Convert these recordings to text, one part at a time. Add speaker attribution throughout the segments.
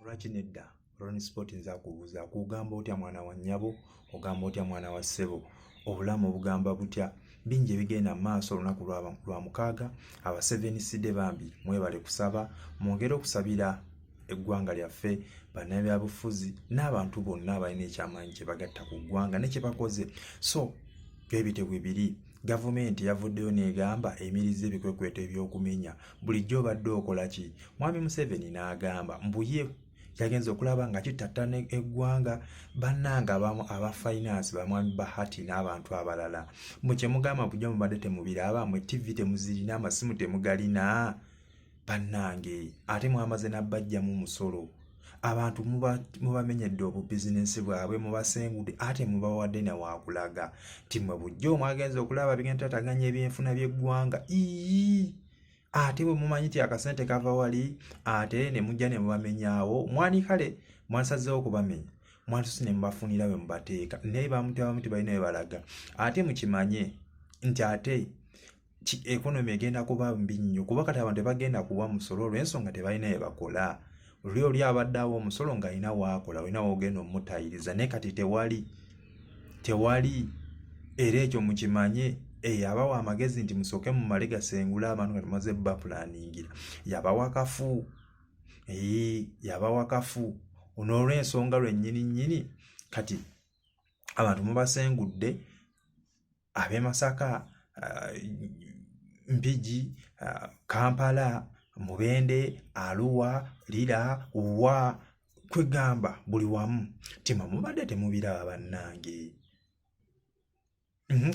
Speaker 1: Lwaki nedda? Ron Sport nze akubuuza, akugamba otya mwana wa nnyabo, ogamba otya mwana wa ssebo, obulamu obugamba butya? Bingi ebigenda mu maaso olunaku lwa mukaaga. Aba Seven bambi mwebale kusaba, mwongere okusabira eggwanga lyaffe, bannabyabufuzi n'abantu bonna abalina ekyamaanyi kye bagatta ku ggwanga ne kye bakoze. So bwebityo bwe biri. Gavumenti yavuddeyo n'egamba eyimiriza ebikwekweto eby'okumenya. Bulijjo obadde okola ki? Mwami Museveni n'agamba mbu ye yagenze okulaba nga kittattana eggwanga. Bannange abamu aba finance, bamwami Bahati n'abantu abalala, mwe kye mugamba bulijjo mubadde temubiraba, mwe TV temuzirina, amasimu temugalina. Bannange, ate mwamaze nabbajjamu omusolo, abantu mubamenyedde obubizinensi bwabwe, mubasengudde, ate mubawadde nawakulaga nti mwe bujjo mwagenze okulaba bigenda tataganya ebyenfuna by'eggwanga. Ii, ate bwe mumanyi nti akasente kava wali, ate ne mujja ne mubamenyawo. Mwani kale mwasazeewo okubamenya, mwatusi ne mubafunira we mubateeka, naye bamuti abamu tebalina we balaga. Ate mukimanye nti ate economy egenda kuba mbi nnyo, kuba kati abantu tebagenda kuwa musolo olw'ensonga tebalina we bakola. Luli oli abadde awa omusolo ng'alina waakola, olina woogenda omutayiriza, naye kati tewali, tewali. Era ekyo mukimanye. Eyo abawa amagezi nti musooke mumale gasengula abantu nga tumaze bapulaningira, yabawa kafu, yabawa kafu n'olw'ensonga lwennyini nnyini. Kati abantu mubasengudde ab'e Masaka, Mpigi, Kampala, Mubende, Arua, Lira, wa kwegamba buli wamu tima mubadde temubiraba bannange.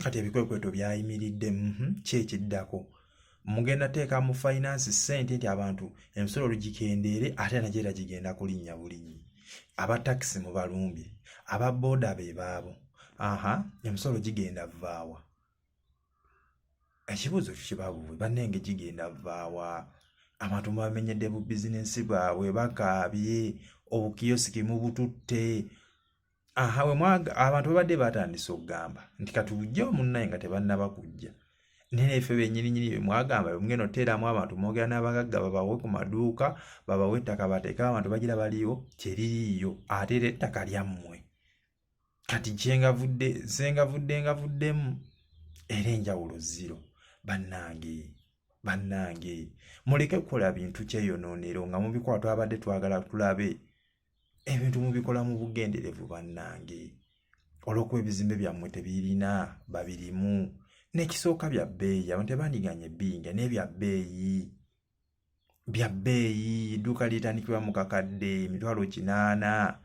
Speaker 1: Kati ebikwekweto byayimiridde, ki ekiddako? Mugenda teeka mu finance ssente nti abantu emisolo lugikendeere, ate nakyo era gigenda kulinnya bulinnyi. Aba takisi mubalumbye, aba booda be baabo. Aha, emisolo gigenda vaawa? Ekibuuzo kyo kibabuwe bannenge, gigenda vaawa? Abantu mubamenyedde bu bizinensi bwabwe, bakaabye, obukiyosiki mubututte. Aha, we abantu babadde batandise okugamba nti katujje omunnaye nga tebannaba kujja, naye ffe bennyininyini bye mwagamba bemugenda oteeramu abantu, mwogera n'abagagga babawe ku maduuka, babawe ettaka bateeke abantu bagira baliwo, teririiyo, ate era ettaka lyammwe. Kati kyengavudde sengavudde ngavuddemu era enjawulo zero. Bannange, bannange, muleke kukola bintu kyeyonoonero nga mubikola. Twabadde twagala tulabe ebintu mubikola mu bugenderevu bannange, olw'okuba ebizimbe byammwe tebirina babirimu, n'ekisooka bya bbeeyi, abantu tebandiganye ebbinga naye bya bbeeyi, bya bbeeyi. Edduuka litandikibwa mu kakadde, 800,000,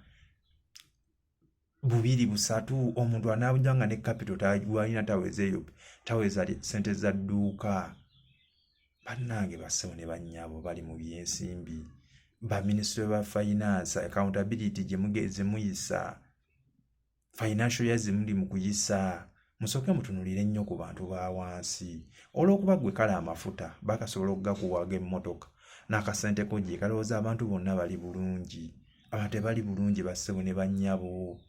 Speaker 1: 2, 3. Omuntu anaabujja nga ne capital gwalina taweza eyo, taweza ssente za dduuka. Bannange, bassebo ne bannyabo bali mu byensimbi, baminisitule ba finance, accountability gye muyisa, financial year zemuli mu kuyisa, musooke mutunulire nnyo ku bantu ba wansi. Olw'okuba ggwe kale amafuta bakasobola okugakuwaga emmotoka n'akasente ko gye kalowooza abantu bonna bali bulungi. Abantu tebali bulungi, bassebo ne bannyabo.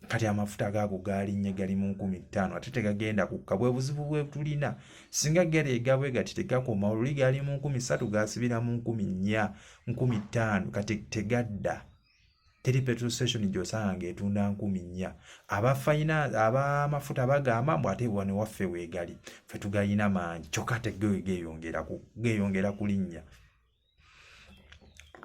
Speaker 1: Kati amafuta gaago gaalinnye, gali mu 5,000, ate tegagenda kukka. Bwe buzibu bwe tulina. Singa galeega bwe gati tegakomawo. Luli gaali mu 3,000, gaasibira mu 4,000, 5,000, kati tegadda. Teri petrol station gy'osanga ng'etunda 4,000. Aba finance, ab'amafuta bagamba mbu ate wano waffe weegali, ffe tugayina mangi, kyokka ate geeyongera kulinnya.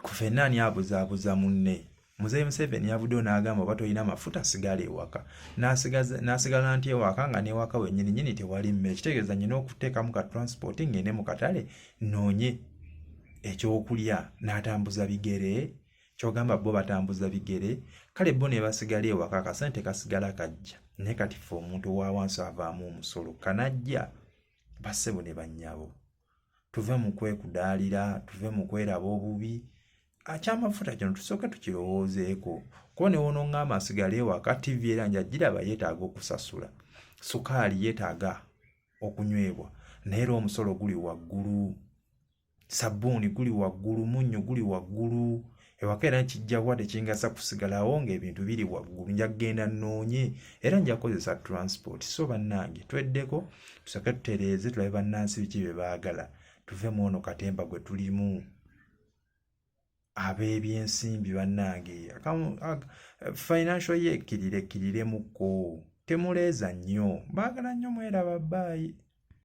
Speaker 1: Ku ffenna ani abuzaabuza munne? Muzeeyi Museveni yavuddeyo n'agamba oba tolina mafuta sigala ewaka, n'asigala nti ewaka nga n'ewaka wennyini nnyini tewali mmere. Kitegeeza nnyina okuteekamu ka transport ngende mu katale nnoonye ekyokulya, n'atambuza bigere. Kyogamba bo batambuza bigere, kale bo ne basigala ewaka, akasente kasigala kajja. Naye kati ffe omuntu owa wansi avaamu omusolo kanajja. Bassebo ne bannyabo, tuve mu kwekudaalira, tuve mu kweraba obubi. Akyamafuta kino tusooke tukirowoozeeko, kuba ne woonoŋŋamba asigale ewaka, TV era nja giraba, yeetaaga okusasula, sukaali yeetaaga okunywebwa, naye era omusolo guli waggulu, sabbuuni guli waggulu, munnyo guli waggulu. Ewaka era kijja kuba tekingasa kusigalawo ng'ebintu biri waggulu. Nja kugenda nnoonye era nja kukozesa transport. So bannange, tweddeko, tusooke tutereeze, tulabe bannansi biki bye baagala, tuve mu ono katemba gwe tulimu. Ab'ebyensimbi bannange, financial ye ekkirire ekkiriremukko, temuleeza nnyo, baagala nnyo mweraba. Bye.